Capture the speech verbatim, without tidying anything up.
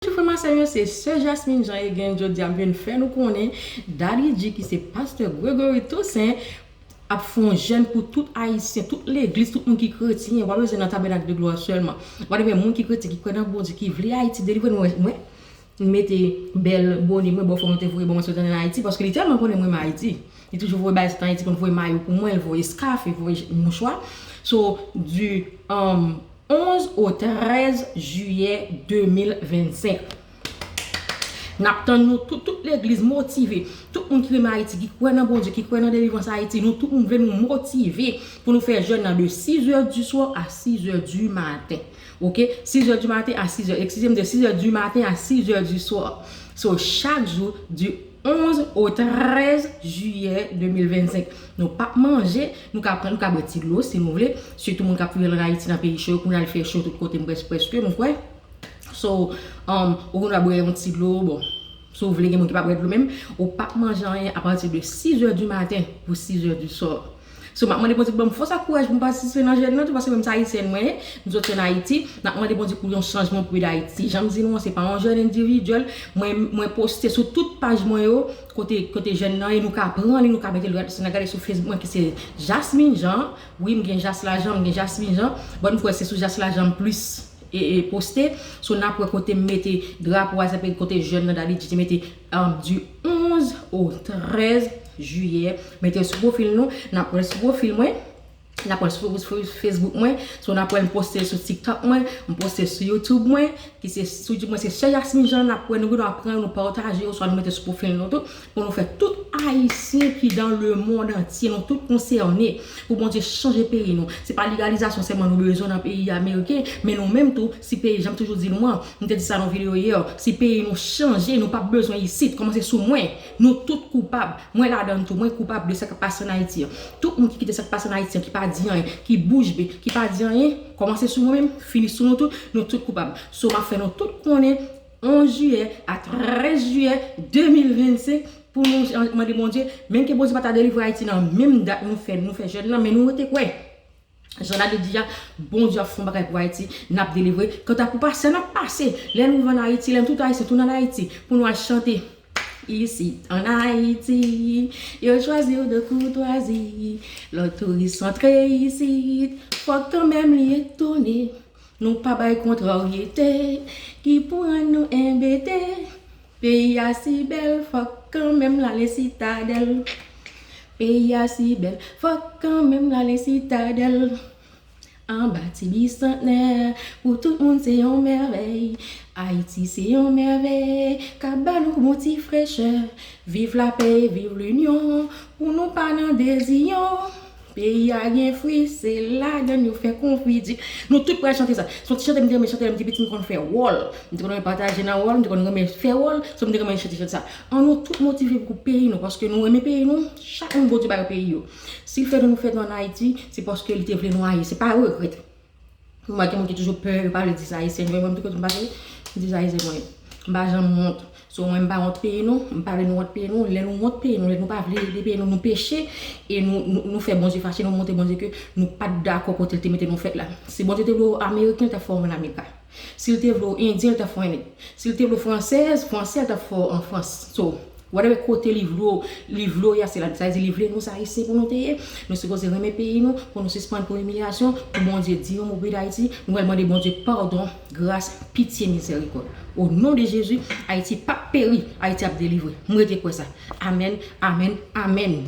Bonjou frè m ak sè m yo, se sè Jasmine Jean again. Jodi a m vin fè nou konnen Daddy G ki se pastè Gregory Toussaint ap fè yon jèn pou tout Ayisyen, tout legliz, tout moun ki kretyen. W pa bezwen nan Tabènak de Glwa sèlman. W pa bezwen moun ki kretyen, ki kwè nan Bondye, ki vle Ayiti delivre. Nou wè, mwen, m mete bèl bone mwen, bò fò mwen te voye ban mwen sot ann Ayiti, paske li tèlman konnen mwen renmen Ayiti. Li toujou voye bagay sot ann Ayiti, konn voye mayo pou mwen, l voye skaf, l voye mouchwa. So, du, um, onze au treize juillet deux mille vingt-cinq. N ap tann nou tout, tout legliz motive, tout moun ki renmen Ayiti, ki kwè nan Bondye, ki kwè nan delivrans Ayiti, nou tout moun vle nou motive pou nou fè jèn nan de six heures du soir à six heures du matin. Ok? Six heures du matin à six heures, excusez-moi, de six heures du matin à six heures du soir. So, chak jou, du onze au treize juillet deux mille vingt-cinq. Nou p ap manje, nou ka pran, nou ka bwè ti dlo si nou vle. Sitou moun k ap viv ann Ayiti nan peyi cho yo, pou n al fè cho tout kote, m près-, prèske, m kwè. So, um, ou gen dwa bwè yon ti dlo, bon, si w vle, gen moun ki pa bwè dlo menm, ou p ap manje anyen apati de six heures du matin pou six heures du soir. So, m ap mande Bondye pou ban m fòs ak kouraj pou m patisipe nan jèn nan tou, paske menm se Ayisyèn mwen ye, m soti ann Ayiti, n ap mande Bondye pou yon chanjman pou peyi Dayiti. Jan m di nou an, se pa yon jèn endividyèl, mwen, mwen poste sou tout paj mwen yo, kote, kote jèn nan ye, nou ka pran li, nou ka mete l, si n a gade sou Facebook mwen ki se Jasmine Jean, wi, m gen Jas Lajan, m gen Jasmine Jean, bon, m kwè se sou Jas Lajan m plis e, e poste. So, n ap wè kote m mete drapo a, se kote jèn nan Daddy G te mete, um, du onze au treize juillet. Mete l sou pwofil nou, n ap wè l sou pwofil mwen. N ap wè l sou, sou Facebook mwen. So, n ap wè l m poste l sou TikTok mwen, m poste l sou YouTube mwen, ki se sou YouTube mwen, se Sè Jasmine Jean, n ap wè nou, nou ap pran, nou pataje, oswa nou mete sou pwofil nou tou. Pou nou fè tout Ayisyen ki dans le monde entier, nou tout konsène, pou Bondye chanje peyi nou. Se pa legalizasyon sèlman nou bezwen nan peyi ameriken, men nou menm tou, si peyi, jan m toujou di nou an, m te di sa nan videyo yè, si peyi nou chanje, nou p ap bezwen isit, kòmanse sou mwen, nou tout koupab, mwen ladann tou, mwen koupab de sa k ap pase ann Ayiti an. Tout moun ki kite sa k pase ann Ayiti an, ki pa di anyen, ki bouch be, ki pa di anyen, kòmanse sou mwen menm, fini sou nou tout, nou tout koupab. So, m ap fè nou tout konnen, onze jiyè a trèz jiyè de mil vennsenk, pou nou jan-, mande Bondye, menm ke Bondye pa ta delivre Ayiti nan menm dat nou fè, nou fè jèn nan, men nou rete kwè. Jan Daddy di a, Bondye ap fè yon bagay pou Ayiti, n ap delivre. Kanta pou pase, n ap pase. Lè nou rive ann Ayiti, lè nou tout Ayisyen tounen ann Ayiti, pou nou al chante. Isit ann Ayiti, yo chwazi w de koutwazi. Lòt touris antre isit, fòk kanmenm li etone. Nou pa bay kontraryete ki pou rann nou enbete. Peyi a si bèl, fòk kanmenm l ale Sitadèl. Peyi a si bèl, fòk kanmenm l ale Sitadèl. Anba ti bisantnè, pou tout moun se yon mèvèy. Ayiti se yon mèvèy, k ap ba nou bon ti frechè. Viv lapè e viv linyon, pou nou pa nan deziyon. Peyi a gen fwi, se ladann yo fè konfiti. Nou tout pral chante sa. Se yon ti chante m te renmen chante lè m te piti, m konn fè wòl. M te konn renmen pataje nan wòl, m te konn renmen fè wòl, so m te renmen chante chante sa. Ann nou tout motive pou peyi nou, paske nou renmen peyi nou, chak moun Bondye ba yo peyi yo. Si l fè nou, nou fèt ann Ayiti, se paske li te vle nou Ayisyen, se pa regrèt. Mwen, gen moun ki toujou pè, yo pa vle di sa Ayisyen yo ye, mwen, m tou kote m pase, m di sa Ayisyen mwen ye. M pa janm wont. So, mwen, m pa wont peyi nou, m pa vle nou wont peyi nou. Lè nou wont peyi nou, lè nou pa vle ede peyi nou, nou peche, e nou, nou, nou fè Bondye fache, nou montre Bondye ke nou pa t dakò kote l te mete nou fèt la. Si Bondye te vle w Ameriken, l t ap fè w ann Amerika. Si l te vle w Endyen, l t ap fè w Enn. Si l te vle w Fransèz, Fransè, l t ap fè w an Frans. So, whatever kote li vle w, li vle w ye, se la, sa vle di li vle nou, se Ayisyen pou nou te ye. Nou sipoze renmen peyi nou, pou nou sispann pran imilyasyon, pou Bondye di yon mo pou peyi Dayiti. Nou pral mande Bondye padon, gras, pitye, mizèrikòd. O non de Jezi, Ayiti p ap peri, Ayiti ap delivre. M rete kwè sa. Amèn, amèn, amèn.